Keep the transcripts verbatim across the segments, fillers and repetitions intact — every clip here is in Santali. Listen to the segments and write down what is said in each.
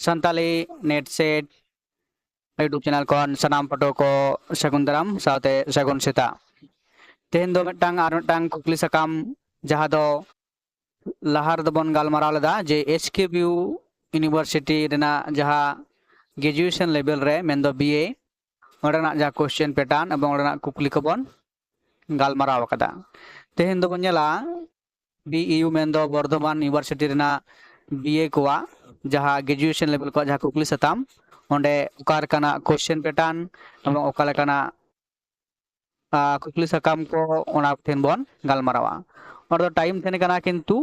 Santali net set YouTube channel ᱠᱷᱚᱱ ᱥᱟᱱᱟᱢ ᱯᱟᱹᱴᱷᱩᱣᱟᱹ ᱠᱚ ᱥᱟᱹᱜᱩᱱ ᱫᱟᱨᱟᱢ ᱥᱟᱶᱛᱮ ᱥᱟᱹᱜᱩᱱ ᱥᱮᱛᱟᱜ᱾ ᱛᱮᱦᱮᱧ ᱫᱚ ᱢᱤᱫᱴᱟᱝ ᱟᱨ ᱢᱤᱫᱴᱟᱝ ᱠᱩᱠᱞᱤ ᱥᱟᱠᱟᱢ, ᱡᱟᱦᱟᱸ ᱫᱚ ᱞᱟᱦᱟ ᱨᱮᱫᱚ ᱵᱚᱱ ᱜᱟᱞᱢᱟᱨᱟᱣ ᱞᱮᱫᱟ ᱡᱮ S K B U university ᱨᱮᱱᱟᱜ ᱡᱟᱦᱟᱸ ᱜᱨᱮᱡᱩᱭᱮᱥᱚᱱ ᱞᱮᱵᱮᱞ ᱨᱮ, ᱢᱮᱱᱫᱚ ᱵᱤ ᱮ, ᱚᱸᱰᱮᱱᱟᱜ ᱡᱟᱦᱟᱸ ᱠᱚᱥᱪᱮᱱ ᱯᱮᱴᱟᱨᱱ ᱮᱵᱚᱝ ᱚᱸᱰᱮᱱᱟᱜ ᱠᱩᱠᱞᱤ ᱠᱚᱵᱚᱱ ᱜᱟᱞᱢᱟᱨᱟᱣ ᱟᱠᱟᱫᱟ᱾ ᱛᱮᱦᱮᱧ ᱫᱚᱵᱚᱱ ᱧᱮᱞᱟ ᱵᱤ ᱤ ᱭᱩ, ᱢᱮᱱᱫᱚ ᱵᱚᱨᱫᱷᱚᱢᱟᱱ ᱤᱭᱩᱱᱤᱵᱷᱟᱨᱥᱤᱴᱤ ᱨᱮᱱᱟᱜ ᱵᱤ ᱮ ᱠᱚᱣᱟᱜ ᱡᱟᱦᱟᱸ ᱜᱨᱮᱡᱩᱭᱮᱥᱚᱱ ᱞᱮᱵᱮᱞ ᱠᱚᱣᱟᱜ ᱡᱟᱦᱟᱸ ᱠᱩᱠᱞᱤ ᱥᱟᱛᱟᱢ, ᱚᱸᱰᱮ ᱚᱠᱟ ᱞᱮᱠᱟᱱᱟᱜ ᱠᱚᱥᱪᱮᱱ ᱯᱮᱴᱟᱨᱱ ᱮᱵᱚᱝ ᱚᱠᱟ ᱞᱮᱠᱟᱱᱟᱜ ᱟᱨ ᱠᱩᱠᱞᱤ ᱥᱟᱠᱟᱢ ᱠᱚ, ᱚᱱᱟ ᱴᱷᱮᱱ ᱵᱚᱱ ᱜᱟᱞᱢᱟᱨᱟᱣᱟ᱾ ᱚᱸᱰᱮ ᱫᱚ ᱴᱟᱭᱤᱢ ᱛᱟᱦᱮᱸ ᱠᱟᱱᱟ ᱠᱤᱱᱛᱩ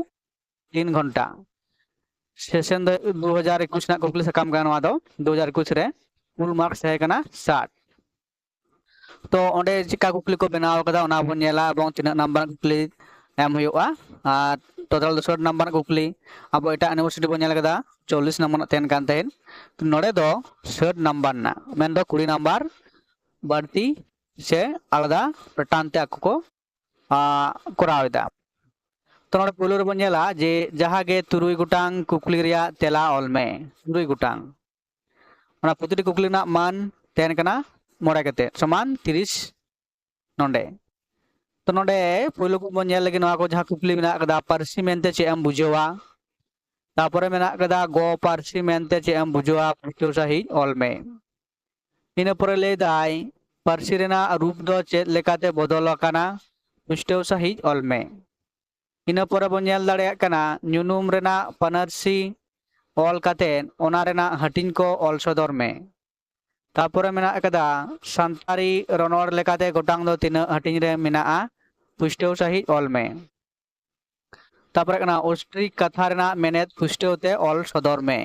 ᱛᱤᱱ ᱜᱷᱚᱱᱴᱟ᱾ ᱥᱮᱥᱚᱱ ᱫᱚ ᱫᱩ ᱦᱟᱡᱟᱨ ᱮᱠᱩᱥ ᱨᱮᱱᱟᱜ ᱠᱩᱠᱞᱤ ᱥᱟᱠᱟᱢ ᱠᱟᱱᱟ ᱱᱚᱣᱟ ᱫᱚ᱾ ᱫᱩ ᱦᱟᱡᱟᱨ ᱮᱠᱩᱥ ᱨᱮ ᱯᱷᱩᱞ ᱢᱟᱨᱠᱥ ᱛᱟᱦᱮᱸ ᱠᱟᱱᱟ ᱥᱟᱴ᱾ ᱛᱚ ᱚᱸᱰᱮ ᱪᱮᱫᱠᱟ ᱠᱩᱠᱞᱤ ᱠᱚ ᱵᱮᱱᱟᱣ ᱠᱟᱫᱟ, ᱚᱱᱟ ᱵᱚᱱ ᱧᱮᱞᱟ ᱮᱵᱚᱝ ᱛᱤᱱᱟᱹᱜ ᱱᱟᱢᱵᱟᱨ ᱠᱩᱠᱞᱤ ᱮᱢ ᱦᱩᱭᱩᱜᱼᱟ᱾ ᱟᱨ ᱴᱳᱴᱟᱞ ᱫᱚ ᱥᱟᱴ ᱱᱟᱢᱵᱟᱨ ᱠᱩᱠᱞᱤ᱾ ᱟᱵᱚ ᱮᱴᱟᱜ ᱤᱭᱩᱱᱤᱵᱷᱟᱨᱥᱤᱴᱤ ᱵᱚᱱ ᱧᱮᱞ ᱠᱟᱫᱟ, ᱪᱚᱞᱞᱤᱥ ᱱᱟᱢᱵᱟᱨ ᱨᱮᱱᱟᱜ ᱛᱟᱦᱮᱱ ᱠᱟᱱ ᱛᱟᱦᱮᱸᱫ᱾ ᱱᱚᱰᱮ ᱫᱚ ᱥᱟᱴ ᱱᱟᱢᱵᱟᱨ ᱨᱮᱱᱟᱜ, ᱢᱮᱱᱫᱚ ᱠᱩᱲᱤ ᱱᱟᱢᱵᱟᱨ ᱵᱟᱹᱲᱛᱤ ᱥᱮ ᱟᱞᱟᱫᱟ ᱯᱮᱴᱟᱨᱱ ᱛᱮ ᱟᱠᱚ ᱠᱚ, ᱟ, ᱠᱚᱨᱟᱣ ᱮᱫᱟ᱾ ᱛᱚ ᱱᱚᱰᱮ ᱯᱳᱭᱞᱳ ᱨᱮᱵᱚᱱ ᱧᱮᱞᱟ ᱡᱮ ᱡᱟᱦᱟᱸ ᱜᱮ ᱛᱩᱨᱩᱭ ᱜᱚᱴᱟᱝ ᱠᱩᱠᱞᱤ ᱨᱮᱭᱟᱜ ᱛᱮᱞᱟ ᱚᱞ ᱢᱮ᱾ ᱛᱩᱨᱩᱭ ᱜᱚᱴᱟᱝ᱾ ᱚᱱᱟ ᱯᱨᱚᱛᱤᱴᱤ ᱠᱩᱠᱞᱤ ᱨᱮᱱᱟᱜ ᱢᱟᱱ ᱛᱟᱦᱮᱱ ᱠᱟᱱᱟ ᱢᱚᱬᱮ ᱠᱟᱛᱮ, ᱥᱚᱢᱟᱱ ᱛᱤᱨᱤᱥ ᱱᱚᱰᱮ᱾ ᱛᱚ ᱱᱚᱰᱮ ᱯᱳᱭᱞᱳ ᱠᱷᱚᱱ ᱵᱚᱱ ᱧᱮᱞ ᱞᱮᱜᱮ ᱱᱚᱣᱟ ᱠᱚ ᱡᱟᱦᱟᱸ ᱠᱩᱠᱞᱤ ᱢᱮᱱᱟᱜ ᱠᱟᱫᱟ, ᱯᱟᱹᱨᱥᱤ ᱢᱮᱱᱛᱮ ᱪᱮᱫ ᱮᱢ ᱵᱩᱡᱷᱟᱹᱣᱟ? ᱛᱟᱯᱚᱨᱮ ᱢᱮᱱᱟᱜ ᱠᱟᱫᱟ ᱜᱚ ᱯᱟᱹᱨᱥᱤ ᱢᱮᱱᱛᱮ ᱪᱮᱫ ᱮᱢ ᱵᱩᱡᱷᱟᱹᱣᱟ, ᱯᱩᱥᱴᱟᱹᱣ ᱥᱟᱺᱦᱤᱡ ᱚᱞ ᱢᱮ᱾ ᱤᱱᱟᱹ ᱯᱚᱨᱮ ᱞᱟᱹᱭ ᱫᱟᱭ ᱯᱟᱹᱨᱥᱤ ᱨᱮᱱᱟᱜ ᱨᱩᱯ ᱫᱚ ᱪᱮᱫ ᱞᱮᱠᱟᱛᱮ ᱵᱚᱫᱚᱞ ᱟᱠᱟᱱᱟ, ᱯᱩᱥᱴᱟᱹᱣ ᱥᱟᱺᱦᱤᱡ ᱚᱞ ᱢᱮ᱾ ᱤᱱᱟᱹ ᱯᱚᱨᱮ ᱵᱚᱱ ᱧᱮᱞ ᱫᱟᱲᱮᱭᱟᱜ ᱠᱟᱱᱟ ᱧᱩᱱᱩᱢ ᱨᱮᱱᱟᱜ ᱯᱟᱹᱱᱟᱹᱨᱥᱤ ᱚᱞ ᱠᱟᱛᱮ ᱚᱱᱟ ᱨᱮᱱᱟᱜ ᱦᱟᱹᱴᱤᱧ ᱠᱚ ᱚᱞ ᱥᱚᱫᱚᱨ ᱢᱮ᱾ ᱛᱟᱯᱚᱨᱮ ᱢᱮᱱᱟᱜ ᱟᱠᱟᱫᱟ ᱥᱟᱱᱛᱟᱲᱤ ᱨᱚᱱᱚᱲ ᱞᱮᱠᱟᱛᱮ ᱜᱚᱴᱟᱝ ᱫᱚ ᱛᱤᱱᱟᱹᱜ ᱦᱟᱹᱴᱤᱧ ᱨᱮ ᱢᱮᱱᱟᱜᱼᱟ, ᱯᱩᱥᱴᱟᱹᱣ ᱥᱟᱺᱦᱤᱡ ᱚᱞ ᱢᱮ᱾ ᱛᱟᱯᱚᱨᱮ ᱠᱟᱱᱟ ᱚᱥᱴᱨᱤᱠ ᱠᱟᱛᱷᱟ ᱨᱮᱱᱟᱜ ᱢᱮᱱᱮᱫ ᱯᱩᱥᱴᱟᱹᱣ ᱛᱮ ᱚᱞ ᱥᱚᱫᱚᱨ ᱢᱮ᱾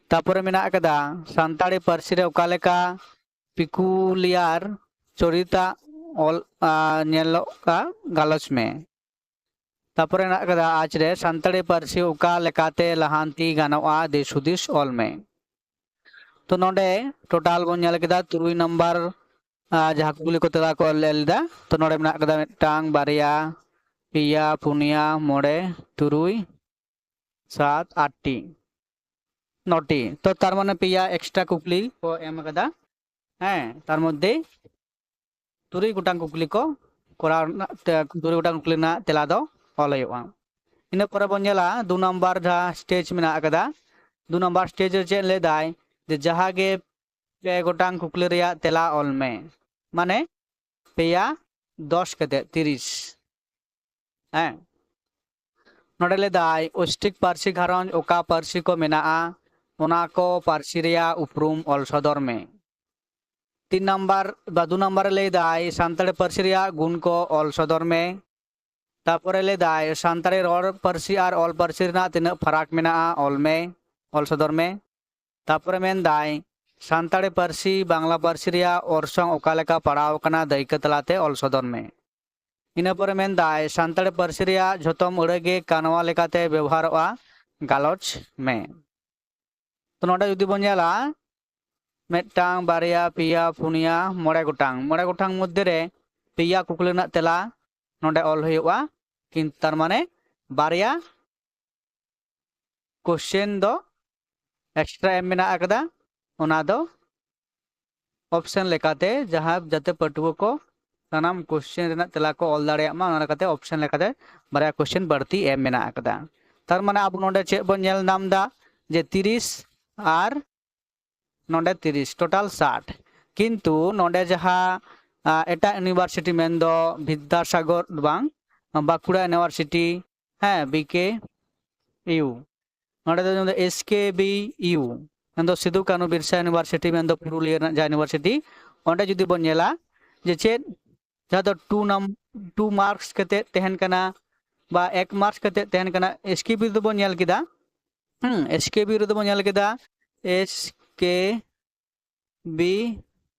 ᱛᱟᱯᱚᱨᱮ ᱢᱮᱱᱟᱜ ᱟᱠᱟᱫᱟ ᱥᱟᱱᱛᱟᱲᱤ ᱯᱟᱹᱨᱥᱤ ᱨᱮ ᱚᱠᱟ ᱞᱮᱠᱟ ᱯᱤᱠᱩᱞᱤᱭᱟᱨ ᱪᱚᱨᱤᱛᱟᱜ ᱚᱞ, ᱟ, ᱧᱮᱞᱚᱜᱼᱟ, ᱜᱟᱞᱚᱪ ᱢᱮ᱾ ᱛᱟᱯᱚᱨᱮ ᱢᱮᱱᱟᱜ ᱟᱠᱟᱫᱟ ᱟᱸᱪ ᱨᱮ ᱥᱟᱱᱛᱟᱲᱤ ᱯᱟᱹᱨᱥᱤ ᱚᱠᱟ ᱞᱮᱠᱟᱛᱮ ᱞᱟᱦᱟᱱᱛᱤ ᱜᱟᱱᱚᱜᱼᱟ, ᱫᱤᱥ ᱦᱩᱫᱤᱥ ᱚᱞ ᱢᱮ᱾ ᱛᱚ ᱱᱚᱰᱮ ᱴᱳᱴᱟᱞ ᱵᱚᱱ ᱧᱮᱞ ᱠᱮᱫᱟ ᱛᱩᱨᱩᱭ ᱱᱟᱢᱵᱟᱨ, ᱟ, ᱡᱟᱦᱟᱸ ᱠᱩᱠᱞᱤ ᱠᱚ ᱛᱮᱞᱟ ᱠᱚ ᱚᱞ ᱞᱮᱫᱟ᱾ ᱛᱚ ᱱᱚᱰᱮ ᱢᱮᱱᱟᱜ ᱟᱠᱟᱫᱟ ᱢᱤᱫᱴᱟᱝ, ᱵᱟᱨᱭᱟ, ᱯᱮᱭᱟ, ᱯᱩᱱᱭᱟ, ᱢᱚᱬᱮ, ᱛᱩᱨᱩᱭ, ᱥᱟᱛ, ᱟᱴ ᱴᱤ᱾ ᱱᱚᱴᱤ᱾ ᱛᱚ ᱛᱟᱨ ᱢᱟᱱᱮ ᱯᱮᱭᱟ ᱮᱠᱥᱴᱨᱟ ᱠᱩᱠᱞᱤ ᱠᱚ ᱮᱢ ᱟᱠᱟᱫᱟ᱾ ᱦᱮᱸ, ᱛᱟᱨ ᱢᱚᱫᱽᱫᱷᱮ ᱛᱩᱨᱩᱭ ᱜᱚᱴᱟᱝ ᱠᱩᱠᱞᱤ ᱠᱚ ᱠᱚᱨᱟᱣ ᱨᱮᱱᱟᱜ ᱛᱮ, ᱛᱩᱨᱩᱭ ᱜᱚᱴᱟᱝ ᱠᱩᱠᱞᱤ ᱨᱮᱱᱟᱜ ᱛᱮᱞᱟ ᱫᱚ ᱚᱞ ᱦᱩᱭᱩᱜᱼᱟ᱾ ᱤᱱᱟᱹ ᱯᱚᱨᱮ ᱵᱚᱱ ᱧᱮᱞᱟ ᱫᱩ ᱱᱟᱢᱵᱟᱨ ᱡᱟᱦᱟᱸ ᱥᱴᱮᱡᱽ ᱢᱮᱱᱟᱜ ᱟᱠᱟᱫᱟ, ᱫᱩ ᱱᱟᱢᱵᱟᱨ ᱥᱴᱮᱡᱽ ᱨᱮ ᱪᱮᱫ ᱞᱟᱹᱭ ᱫᱟᱭ ᱡᱮ ᱡᱟᱦᱟᱸ ᱜᱮ ᱯᱮ ᱜᱚᱴᱟᱝ ᱠᱩᱠᱞᱤ ᱨᱮᱭᱟᱜ ᱛᱮᱞᱟ ᱚᱞ ᱢᱮ᱾ ᱢᱟᱱᱮ ᱯᱮᱭᱟ ᱫᱚᱥ ᱠᱟᱛᱮ ᱛᱤᱨᱤᱥ᱾ ᱦᱮᱸ, ᱱᱚᱰᱮ ᱞᱟᱹᱭ ᱫᱟᱭ ᱚᱥᱴᱤᱠ ᱯᱟᱹᱨᱥᱤ ᱜᱷᱟᱨᱚᱸᱡᱽ ᱚᱠᱟ ᱯᱟᱹᱨᱥᱤ ᱠᱚ ᱢᱮᱱᱟᱜᱼᱟ, ᱚᱱᱟ ᱠᱚ ᱯᱟᱹᱨᱥᱤ ᱨᱮᱭᱟᱜ ᱩᱯᱨᱩᱢ ᱚᱞ ᱥᱚᱫᱚᱨ ᱢᱮ᱾ ᱛᱤᱱ ᱱᱟᱢᱵᱟᱨ ᱵᱟ ᱫᱩ ᱱᱟᱢᱵᱟᱨ ᱨᱮ ᱞᱟᱹᱭ ᱫᱟᱭ ᱥᱟᱱᱛᱟᱲᱤ ᱯᱟᱹᱨᱥᱤ ᱨᱮᱭᱟᱜ ᱜᱩᱱ ᱠᱚ ᱚᱞ ᱥᱚᱫᱚᱨ ᱢᱮ᱾ ᱛᱟᱯᱚᱨᱮ ᱞᱟᱹᱭ ᱫᱟᱭ ᱥᱟᱱᱛᱟᱲᱤ ᱨᱚᱲ ᱯᱟᱹᱨᱥᱤ ᱟᱨ ᱚᱞ ᱯᱟᱹᱨᱥᱤ ᱨᱮᱱᱟᱜ ᱛᱤᱱᱟᱹᱜ ᱯᱷᱟᱨᱟᱠ ᱢᱮᱱᱟᱜᱼᱟ, ᱚᱞ ᱢᱮ, ᱚᱞ ᱥᱚᱫᱚᱨ ᱢᱮ᱾ ᱛᱟᱯᱚᱨᱮ ᱢᱮᱱ ᱫᱟᱭ ᱥᱟᱱᱛᱟᱲᱤ ᱯᱟᱹᱨᱥᱤ ᱵᱟᱝᱞᱟ ᱯᱟᱹᱨᱥᱤ ᱨᱮᱭᱟᱜ ᱚᱨᱥᱚᱝ ᱚᱠᱟ ᱞᱮᱠᱟ ᱯᱟᱲᱟᱣ ᱟᱠᱟᱱᱟ, ᱫᱟᱹᱭᱠᱟᱹ ᱛᱟᱞᱟᱛᱮ ᱚᱞ ᱥᱚᱫᱚᱨ ᱢᱮ᱾ ᱤᱱᱟᱹ ᱯᱚᱨᱮ ᱢᱮᱱ ᱫᱟᱭ ᱥᱟᱱᱛᱟᱲᱤ ᱯᱟᱹᱨᱥᱤ ᱨᱮᱭᱟᱜ ᱡᱷᱚᱛᱚᱢ ᱟᱹᱲᱟᱹ ᱜᱮ ᱠᱟᱱᱣᱟ ᱞᱮᱠᱟᱛᱮ ᱵᱮᱵᱚᱦᱟᱨᱚᱜᱼᱟ, ᱜᱟᱞᱚᱪ ᱢᱮ᱾ ᱛᱚ ᱱᱚᱰᱮ ᱡᱩᱫᱤ ᱵᱚᱱ ᱧᱮᱞᱟ ᱢᱤᱫᱴᱟᱝ, ᱵᱟᱨᱭᱟ, ᱯᱮᱭᱟ, ᱯᱩᱱᱭᱟ, ᱢᱚᱬᱮ ᱜᱚᱴᱟᱝ, ᱢᱚᱬᱮ ᱜᱚᱴᱟᱝ ᱢᱚᱫᱽᱫᱷᱮ ᱨᱮ ᱯᱮᱭᱟ ᱠᱩᱠᱞᱤ ᱨᱮᱱᱟᱜ ᱛᱮᱞᱟ ᱱᱚᱰᱮ ᱚᱞ ᱦᱩᱭᱩᱜᱼᱟ᱾ ᱠᱤᱱᱛᱩ ᱛᱟᱨ ᱢᱟᱱᱮ ᱵᱟᱨᱭᱟ ᱠᱚᱥᱪᱮᱱ ᱫᱚ ᱮᱠᱥᱴᱨᱟ ᱮᱢ ᱢᱮᱱᱟᱜ ᱟᱠᱟᱫᱟ, ᱚᱱᱟ ᱫᱚ ᱚᱯᱥᱮᱱ ᱞᱮᱠᱟᱛᱮ ᱡᱟᱦᱟᱸ ᱡᱟᱛᱮ ᱯᱟᱹᱴᱷᱩᱣᱟᱹ ᱠᱚ ᱥᱟᱱᱟᱢ ᱠᱚᱥᱪᱮᱱ ᱨᱮᱱᱟᱜ ᱛᱮᱞᱟ ᱠᱚ ᱚᱞ ᱫᱟᱲᱮᱭᱟᱜ ᱢᱟ, ᱚᱱᱟ ᱞᱮᱠᱟᱛᱮ ᱚᱯᱥᱮᱱ ᱞᱮᱠᱟᱛᱮ ᱵᱟᱨᱭᱟ ᱠᱚᱥᱪᱮᱱ ᱵᱟᱹᱲᱛᱤ ᱮᱢ ᱢᱮᱱᱟᱜ ᱟᱠᱟᱫᱟ᱾ ᱛᱟᱨ ᱢᱟᱱᱮ ᱟᱵᱚ ᱱᱚᱰᱮ ᱪᱮᱫ ᱵᱚᱱ ᱧᱮᱞ ᱧᱟᱢ ᱮᱫᱟ ᱡᱮ ᱛᱤᱨᱤᱥ ᱟᱨ ᱱᱚᱰᱮ ᱛᱤᱨᱤᱥ, ᱴᱳᱴᱟᱞ ᱥᱟᱴ᱾ ᱠᱤᱱᱛᱩ ᱱᱚᱰᱮ ᱡᱟᱦᱟᱸ ᱟ, ᱮᱴᱟᱜ ᱤᱭᱩᱱᱤᱵᱷᱟᱨᱥᱤᱴᱤ ᱢᱮᱱᱫᱚ ᱵᱤᱫᱽᱫᱟᱥᱟᱜᱚᱨ ᱫᱚ ᱵᱟᱝ, ᱵᱟᱸᱠᱩᱲᱟ ᱤᱭᱩᱱᱤᱵᱷᱟᱨᱥᱤᱴᱤ, ᱦᱮᱸ, ᱵᱤ ᱠᱮ ᱤᱭᱩ, ᱱᱚᱰᱮ ᱫᱚ ᱮᱥ ᱠᱮ ᱵᱤ ᱤᱭᱩ, ᱢᱮᱱᱫᱚ ᱥᱤᱫᱩ ᱠᱟᱹᱱᱦᱩ ᱵᱤᱨᱥᱟ ᱤᱭᱩᱱᱤᱵᱷᱟᱨᱥᱤᱴᱤ, ᱢᱮᱱᱫᱚ ᱯᱩᱨᱩᱞᱤᱭᱟᱹ ᱨᱮᱱᱟᱜ ᱡᱟᱦᱟᱸ ᱤᱭᱩᱱᱤᱵᱷᱟᱨᱥᱤᱴᱤ, ᱚᱸᱰᱮ ᱡᱩᱫᱤ ᱵᱚᱱ ᱧᱮᱞᱟ ᱡᱮ ᱪᱮᱫ ᱡᱟᱦᱟᱸ ᱫᱚ ᱴᱩ ᱱᱟᱢ ᱴᱩ ᱢᱟᱨᱠᱥ ᱠᱟᱛᱮ ᱛᱟᱦᱮᱱ ᱠᱟᱱᱟ ᱵᱟ ᱮᱠ ᱢᱟᱨᱠᱥ ᱠᱟᱛᱮ ᱛᱟᱦᱮᱱ ᱠᱟᱱᱟ, ᱮᱥ ᱠᱮ ᱵᱤ ᱨᱮᱫᱚ ᱵᱚᱱ ᱧᱮᱞ ᱠᱮᱫᱟ᱾ ᱦᱮᱸ, ᱮᱥ ᱠᱮ ᱵᱤ ᱨᱮᱫᱚ ᱵᱚᱱ ᱧᱮᱞ ᱠᱮᱫᱟ ᱮᱥ ᱠᱮ ᱵᱤ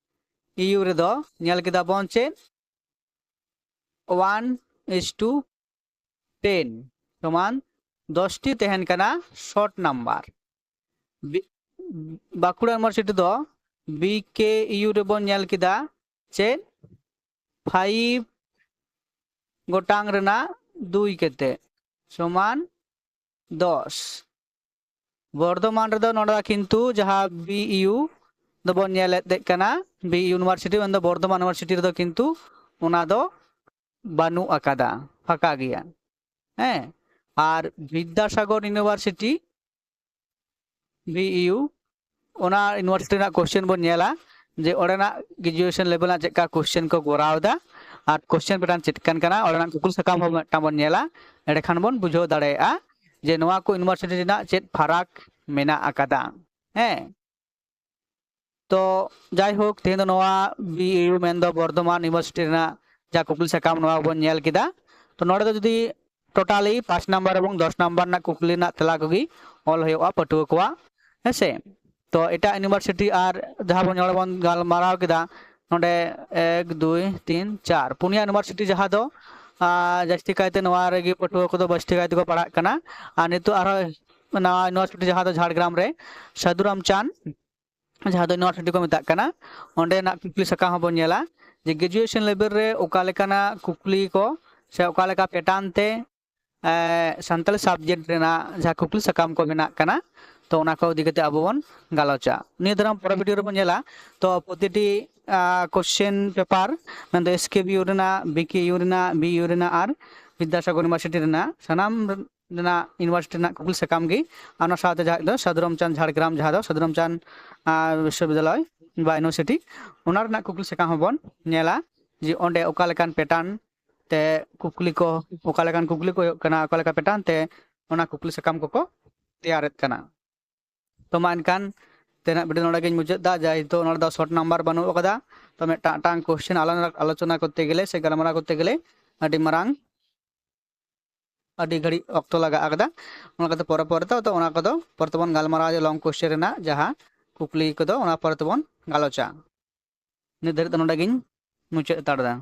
ᱤᱭᱩ ᱨᱮᱫᱚ ᱧᱮᱞ ᱠᱮᱫᱟ ᱵᱚᱱ ᱪᱮᱫ one is to ten ᱥᱚᱢᱟᱱ ᱫᱚᱥ ᱴᱤ ᱛᱟᱦᱮᱱ ᱠᱟᱱᱟ ᱥᱚᱨᱴ ᱱᱟᱢᱵᱟᱨ᱾ ᱵᱟᱸᱠᱩᱲᱟ ᱤᱭᱩᱱᱤᱵᱷᱟᱨᱥᱤᱴᱤ ᱫᱚ ᱵᱤ ᱠᱮ ᱤᱭᱩ ᱨᱮᱵᱚᱱ ᱧᱮᱞ ᱠᱮᱫᱟ ᱪᱮᱫ ᱯᱷᱟᱭᱤᱵᱷ ᱜᱚᱴᱟᱝ ᱨᱮᱱᱟᱜ ᱫᱩᱭ ᱠᱟᱛᱮ ᱥᱚᱢᱟᱱ ᱫᱚᱥ᱾ ᱵᱚᱨᱫᱷᱚᱢᱟᱱ ᱨᱮᱫᱚ ᱱᱚᱰᱮ ᱫᱚ ᱠᱤᱱᱛᱩ ᱡᱟᱦᱟᱸ ᱵᱤ ᱤᱭᱩ ᱫᱚᱵᱚᱱ ᱧᱮᱞᱮᱫ ᱠᱟᱱᱟ, ᱵᱤ ᱤᱭᱩᱱᱤᱵᱷᱟᱨᱥᱤᱴᱤ ᱢᱮᱱᱫᱚ ᱵᱚᱨᱫᱷᱚᱢᱟᱱ ᱤᱭᱩᱱᱤᱵᱷᱟᱨᱥᱤᱴᱤ ᱨᱮᱫᱚ ᱠᱤᱱᱛᱩ ᱚᱱᱟ ᱫᱚ ᱵᱟᱹᱱᱩᱜ ᱟᱠᱟᱫᱟ, ᱯᱷᱟᱸᱠᱟ ᱜᱮᱭᱟ᱾ ᱦᱮᱸ, ᱟᱨ ᱵᱤᱫᱽᱫᱟᱥᱟᱜᱚᱨ ᱤᱭᱩᱱᱤᱵᱷᱟᱨᱥᱤᱴᱤ, ᱵᱤ ᱤᱭᱩ, ᱚᱱᱟ ᱤᱭᱩᱱᱤᱵᱷᱟᱨᱥᱤᱴᱤ ᱨᱮᱱᱟᱜ ᱠᱚᱥᱪᱮᱱ ᱵᱚᱱ ᱧᱮᱞᱟ ᱡᱮ ᱚᱸᱰᱮᱱᱟᱜ ᱜᱨᱮᱡᱩᱭᱮᱥᱚᱱ ᱞᱮᱵᱮᱞ ᱨᱮᱱᱟᱜ ᱪᱮᱫ ᱞᱮᱠᱟ ᱠᱚᱥᱪᱮᱱ ᱠᱚ ᱠᱚᱨᱟᱣ ᱮᱫᱟ ᱟᱨ ᱠᱚᱥᱪᱮᱱ ᱯᱮᱴᱟᱨᱱ ᱪᱮᱫ ᱠᱟᱱ ᱠᱟᱱᱟ, ᱚᱸᱰᱮᱱᱟᱜ ᱠᱩᱠᱞᱤ ᱥᱟᱠᱟᱢ ᱦᱚᱸ ᱢᱤᱫᱴᱟᱝ ᱵᱚᱱ ᱧᱮᱞᱟ᱾ ᱮᱸᱰᱮᱠᱷᱟᱱ ᱵᱚᱱ ᱵᱩᱡᱷᱟᱹᱣ ᱫᱟᱲᱮᱭᱟᱜᱼᱟ ᱡᱮ ᱱᱚᱣᱟ ᱠᱚ ᱤᱭᱩᱱᱤᱵᱷᱟᱨᱥᱤᱴᱤ ᱨᱮᱱᱟᱜ ᱪᱮᱫ ᱯᱷᱟᱨᱟᱠ ᱢᱮᱱᱟᱜ ᱟᱠᱟᱫᱟ᱾ ᱦᱮᱸ, ᱛᱚ ᱡᱟᱭᱦᱳᱠ, ᱛᱮᱦᱮᱧ ᱫᱚ ᱱᱚᱣᱟ ᱵᱤ ᱤᱭᱩ ᱢᱮᱱᱫᱚ ᱵᱚᱨᱫᱷᱚᱢᱟᱱ ᱤᱭᱩᱱᱤᱵᱷᱟᱨᱥᱤᱴᱤ ᱨᱮᱱᱟᱜ ᱡᱟ ᱠᱩᱠᱞᱤ ᱥᱟᱠᱟᱢ, ᱱᱚᱣᱟ ᱵᱚᱱ ᱧᱮᱞ ᱠᱮᱫᱟ᱾ ᱛᱚ ᱱᱚᱰᱮ ᱫᱚ ᱡᱩᱫᱤ ᱴᱳᱴᱟᱞᱤ ᱯᱟᱸᱪ ᱱᱟᱢᱵᱟᱨ ᱮᱵᱚᱝ ᱫᱚᱥ ᱱᱟᱢᱵᱟᱨ ᱨᱮᱱᱟᱜ ᱠᱩᱠᱞᱤ ᱨᱮᱱᱟᱜ ᱛᱮᱞᱟ ᱠᱚᱜᱮ ᱚᱞ ᱦᱩᱭᱩᱜᱼᱟ ᱯᱟᱹᱴᱷᱩᱣᱟᱹ ᱠᱚᱣᱟᱜ, ᱦᱮᱸᱥᱮ᱾ ᱛᱚ ᱮᱴᱟᱜ ᱤᱭᱩᱱᱤᱵᱷᱟᱨᱥᱤᱴᱤ ᱟᱨ ᱡᱟᱦᱟᱸ ᱵᱚᱱ ᱱᱚᱰᱮ ᱵᱚᱱ ᱜᱟᱞᱢᱟᱨᱟᱣ ᱠᱮᱫᱟ, ᱱᱚᱰᱮ ᱮᱠ, ᱫᱩᱭ, ᱛᱤᱱ, ᱪᱟᱨ, ᱯᱩᱱᱭᱟ ᱤᱭᱩᱱᱤᱵᱷᱟᱨᱥᱤᱴᱤ ᱡᱟᱦᱟᱸ ᱫᱚ ᱟᱨ ᱡᱟᱹᱥᱛᱤ ᱠᱟᱭᱛᱮ ᱱᱚᱣᱟ ᱨᱮᱜᱮ ᱯᱟᱹᱴᱷᱩᱣᱟᱹ ᱠᱚᱫᱚ ᱡᱟᱹᱥᱛᱤ ᱠᱟᱭ ᱛᱮᱠᱚ ᱯᱟᱲᱦᱟᱜ ᱠᱟᱱᱟ᱾ ᱟᱨ ᱱᱤᱛᱚᱜ ᱟᱨᱦᱚᱸ ᱱᱟᱣᱟ ᱤᱭᱩᱱᱤᱵᱷᱟᱨᱥᱤᱴᱤ ᱡᱟᱦᱟᱸ ᱫᱚ ᱡᱷᱟᱲᱜᱨᱟᱢ ᱨᱮ ᱥᱟᱹᱫᱷᱩ ᱨᱟᱢᱪᱟᱸᱫᱽ, ᱡᱟᱦᱟᱸ ᱫᱚ ᱤᱭᱩᱱᱤᱵᱷᱟᱨᱥᱤᱴᱤ ᱠᱚ ᱢᱮᱛᱟᱜ ᱠᱟᱱᱟ, ᱚᱸᱰᱮᱱᱟᱜ ᱠᱩᱠᱞᱤ ᱥᱟᱠᱟᱢ ᱦᱚᱸᱵᱚᱱ ᱧᱮᱞᱟ ᱡᱮ ᱜᱨᱮᱡᱩᱭᱮᱥᱚᱱ ᱞᱮᱵᱮᱞ ᱨᱮ ᱚᱠᱟ ᱞᱮᱠᱟᱱᱟᱜ ᱠᱩᱠᱞᱤ ᱠᱚ ᱥᱮ ᱚᱠᱟ ᱞᱮᱠᱟ ᱯᱮᱴᱟᱨᱱ ᱛᱮ ᱮ, ᱥᱟᱱᱛᱟᱲᱤ ᱥᱟᱵᱡᱮᱠᱴ ᱨᱮᱱᱟᱜ ᱡᱟᱦᱟᱸ ᱠᱩᱠᱞᱤ ᱥᱟᱠᱟᱢ ᱠᱚ ᱢᱮᱱᱟᱜ ᱠᱟᱱᱟ, ᱛᱚ ᱚᱱᱟ ᱠᱚ ᱤᱫᱤ ᱠᱟᱛᱮ ᱟᱵᱚ ᱵᱚᱱ ᱜᱟᱞᱚᱪᱟ᱾ ᱱᱤᱭᱟᱹ ᱫᱟᱨᱟᱢ ᱯᱚᱨᱮ ᱵᱷᱤᱰᱤᱭᱳ ᱨᱮᱵᱚᱱ ᱧᱮᱞᱟ᱾ ᱛᱚ ᱯᱨᱚᱛᱤᱴᱤ ᱠᱚᱥᱪᱮᱱ ᱯᱮᱯᱟᱨ ᱢᱮᱱᱫᱚ ᱮᱥ ᱠᱮ ᱵᱤ ᱤᱭᱩ ᱨᱮᱱᱟᱜ, ᱵᱤ ᱠᱮ ᱤᱭᱩ ᱨᱮᱱᱟᱜ, ᱵᱤ ᱤᱭᱩ ᱨᱮᱱᱟᱜ ᱟᱨ ᱵᱤᱫᱽᱫᱟᱥᱟᱜᱚᱨ ᱤᱭᱩᱱᱤᱵᱷᱟᱨᱥᱤᱴᱤ ᱨᱮᱱᱟᱜ ᱥᱟᱱᱟᱢ ᱨᱮᱱᱟᱜ ᱤᱭᱩᱱᱤᱵᱷᱟᱨᱥᱤᱴᱤ ᱨᱮᱱᱟᱜ ᱠᱩᱠᱞᱤ ᱥᱟᱠᱟᱢ ᱜᱮ, ᱟᱨ ᱚᱱᱟ ᱥᱟᱶᱛᱮ ᱡᱟᱦᱟᱸ ᱫᱚ ᱥᱟᱫᱷᱩ ᱨᱟᱢᱪᱟᱸᱫᱽ ᱡᱷᱟᱲᱜᱨᱟᱢ, ᱡᱟᱦᱟᱸ ᱫᱚ ᱥᱟᱫᱷᱩ ᱨᱟᱢᱪᱟᱸᱫᱽ ᱟᱨ, ᱵᱤᱥᱥᱚᱵᱤᱫᱽᱫᱟᱞᱚᱭ ᱵᱟ ᱤᱭᱩᱱᱤᱵᱷᱟᱨᱥᱤᱴᱤ, ᱚᱱᱟ ᱨᱮᱱᱟᱜ ᱠᱩᱠᱞᱤ ᱥᱟᱠᱟᱢ ᱦᱚᱸᱵᱚᱱ ᱧᱮᱞᱟ ᱡᱮ ᱚᱸᱰᱮ ᱚᱠᱟ ᱞᱮᱠᱟᱱ ᱯᱮᱴᱟᱨᱱ ᱛᱮ ᱠᱩᱠᱞᱤ ᱠᱚ, ᱚᱠᱟ ᱞᱮᱠᱟᱱ ᱠᱩᱠᱞᱤ ᱠᱚ ᱦᱩᱭᱩᱜ ᱠᱟᱱᱟ, ᱚᱠᱟ ᱞᱮᱠᱟ ᱯᱮᱴᱟᱨᱱ ᱛᱮ ᱚᱱᱟ ᱠᱩᱠᱞᱤ ᱥᱟᱠᱟᱢ ᱠᱚᱠᱚ ᱛᱮᱭᱟᱨᱮᱫ ᱠᱟᱱᱟ᱾ ᱛᱚ ᱢᱟ ᱮᱱᱠᱷᱟᱱ ᱛᱮᱦᱮᱧᱟᱜ ᱵᱷᱤᱰᱤᱭᱳ ᱱᱚᱰᱮ ᱜᱤᱧ ᱢᱩᱪᱟᱹᱫ ᱫᱟ᱾ ᱡᱮᱦᱮᱛᱩ ᱱᱚᱰᱮ ᱫᱚ ᱥᱚᱨᱴ ᱱᱟᱢᱵᱟᱨ ᱵᱟᱹᱱᱩᱜ ᱟᱠᱟᱫᱟ, ᱛᱚ ᱢᱤᱫᱴᱟᱝ ᱢᱤᱫᱴᱟᱝ ᱠᱚᱥᱪᱮᱱ ᱟᱞᱟᱝ ᱟᱞᱳᱪᱚᱱᱟ ᱠᱚᱨᱛᱮ ᱜᱮᱞᱮ ᱥᱮ ᱜᱟᱞᱢᱟᱨᱟᱣ ᱠᱚᱨᱛᱮ ᱜᱮᱞᱮ ᱟᱹᱰᱤ ᱢᱟᱨᱟᱝ, ᱟᱹᱰᱤ ᱜᱷᱟᱹᱲᱤᱡ ᱚᱠᱛᱚ ᱞᱟᱜᱟᱜ ᱟᱠᱟᱫᱟ᱾ ᱚᱱᱟ ᱠᱚᱫᱚ ᱯᱚᱨᱮ ᱯᱚᱨᱮ ᱛᱮ, ᱛᱚ ᱚᱱᱟ ᱠᱚᱫᱚ ᱯᱚᱨᱮ ᱛᱮᱵᱚᱱ ᱜᱟᱞᱢᱟᱨᱟᱣᱟ ᱡᱮ ᱞᱚᱝ ᱠᱚᱥᱪᱮᱱ ᱨᱮᱱᱟᱜ ᱡᱟᱦᱟᱸ ᱠᱩᱠᱞᱤ ᱠᱚᱫᱚ ᱚᱱᱟ ᱯᱚᱨᱮ ᱛᱮᱵᱚᱱ ᱜᱟᱞᱚᱪᱟ᱾ ᱱᱤᱛ ᱫᱷᱟᱹᱨᱤᱡ ᱫᱚ ᱱᱚᱰᱮ ᱜᱤᱧ ᱢᱩᱪᱟᱹᱫ ᱦᱟᱛᱟᱲ ᱮᱫᱟ᱾